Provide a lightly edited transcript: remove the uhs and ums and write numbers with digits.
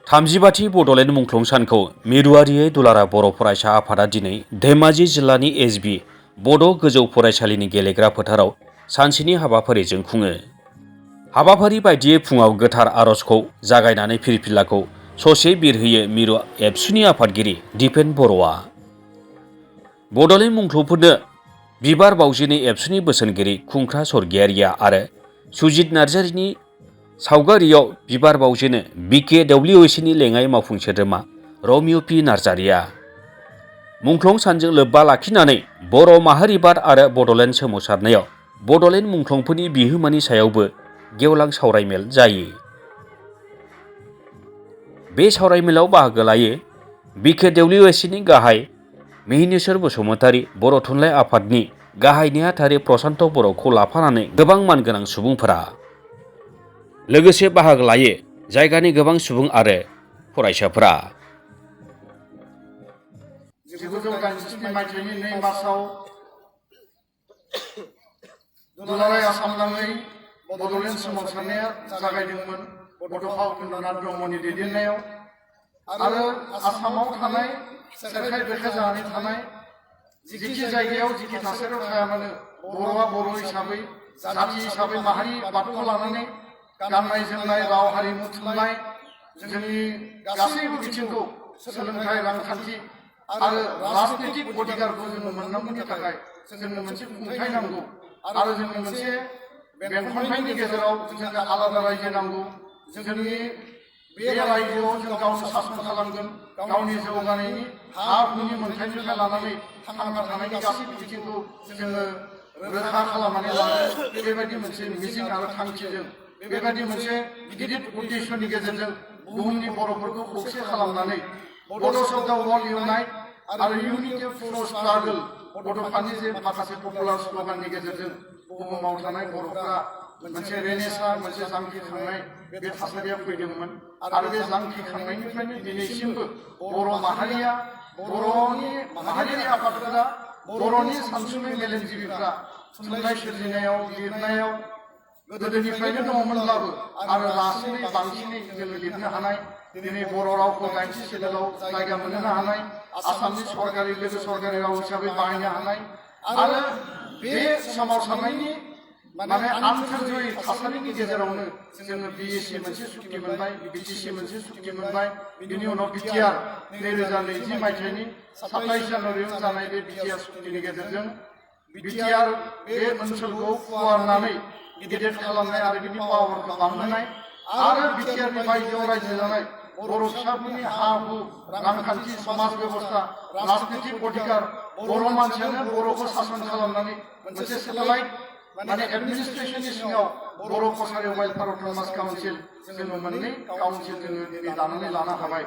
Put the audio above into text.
थामजिबाथि बड'लेण्ड मुंख्लं सानखौ मिरुआरियै दुलारा बर' फरायसा आफादा दिनै धेमाजि जिल्लानि एसबि बड' गोजौ फरायसालिनि गेलेग्रा फोथाराव सानसेनि हाबाफारिजों खुङो। हाबाफारि बायदियै फुङाव गोथार आर'जखौ जागायनानै फिरफिलाखौ ससे बिरहोयो मिरु एबसुनि आफादगिरि दिपेन बर'आ। बड'लेण्ड मुंख्लंफोरनो बिबार बावजेनो एबसुनि बोसोनगिरि खुंख्रा स्वर्गियारिया आरो सुजित नार्जारिनि सावगारियाव बिबार बावजेनो BKWSनि लेङाइ मावफुं सोद्रोमा रमिय' पि नार्जारिया। मुंख्लं सानजों लोब्बा लाखिनानै बर' माहारिबाद आरो बड'लेण्ड सोमावसारनायाव बड'लेण्ड मुंख्लंफोरनि बिहोमानि सायावबो गेवलां सावरायमेल जायो। बे सावरायमेलाव बाहागो लायो BKWSनि गाहाय मिहिनेश्वर बसुमतारी, बर' थुनलाइ आफादनि गाहाय नेहाथारि प्रसान्त बर'खौ लाफानानै गोबां मानगोनां सुबुंफोरा। लोगोसे बाहागो लायो जायगानि गोबां सुबुं आरो फरायसाफोरा। 1987 मायथाइनि 2 मार्चआव दुलाराय आसाम नाङै बड'लेण्ड सोमावसारनाया जागायदोंमोन बड'फा उपेन्द्रनाथ ब्रह्मनि दैदेननायाव आरो आसामाव थानाय सेरखाय बेरखाय जानानै थानाय जिखि जायगायाव जिखि थासारियाव थाया मानो बर'आ बर' हिसाबै जाथि हिसाबै माहारि बादखौ लानानै गाननाय जोमनाय राव हारिमु थुनलाइ जोंनि गासैबो बिथिंखौ सोलोंथाइ रांखान्थि आरो राजनितिक अधिकारखौ जोङो मोननांगौनि थाखाय जोंनो मोनसे खुंथाय नांगौ आरो जोंनो मोनसे बेंखनथायनि गेजेराव जोंनो आलादा रायजो नांगौ। जोंनि बे रायजोआव जों गावनो सासन खालामगोन, गावनि जौगानायनि हा हुनि मोनथायनिफ्राय लानानै थांना थानायनि गासैबो बिथिंखौ जोङो रोखा खालामनानै लागोन। बेबायदि मोनसे मिजिं आरो थांखिजों बेबायदि मोनसे गिदिर उद्देश्यनि गेजेरजों बुहुमनि बर'फोरखौ खौसे खालामनानै बड'स अफ दा वर्ल्ड इउनाइट आरो इउनिटि थ्रु स्ट्रागल बड'फानि जे माखासे पपुलार स्ल'गाननि गेजेरजों बुहुमाव थानाय बर'फोरा मोनसे रेनेसां मोनसे जांख्रिखांनाय बे थासारिया फैदोंमोन आरो बे जांख्रिखांनायनिफ्रायनो दिनैसिमबो बर' माहारिया बर'नि माहारियारि आफादफोरा बर'नि सानसुमै मेलेमजिबिफ्रा थुनलाइ सोरजिनायाव लिरनायाव गोदोनिफ्रायनो दङमोनब्लाबो आरो लासैनो बांसिनै जोङो लिरनो हानाय दिनै बर' रावखौ 90 सेडुलाव जायगा मोनहोनो हानाय आसामनि सरकारि लोगो सरकारि राव हिसाबै बाहायनो हानाय आरो बे सोमावसारनायनि माने आन्थोरजयी थासारिनि गेजेरावनो जोङो BSc मोनसे सुक्ति मोनबाय, BTC मोनसे सुक्ति मोनबाय, बिनि उनाव BTR 2020 मायथाइनि 27 जानुवारियाव जानाय बे BTR सुक्तिनि गेजेरजों BTR बे ओनसोलखौ फुवारनानै गिदिर खालामनाय आरो बिनि पावारखौ बांहोनाय आरो BTRनि बायजोआव रायजो जानाय बर' फिसाफोरनि हा हु रांखान्थि समाज बेबस्था राजनितिक अधिकार बर' मानसियानो बर'खौ सासन खालामनानै मोनसे सेटेलाइट माने एडमिनिस्ट्रेशननि सिङाव बर' कसारि वेलफेयार अट'नमास काउन्सिल जोङो मोननै काउन्सिल जोङो दिनै दानानै लानो हाबाय।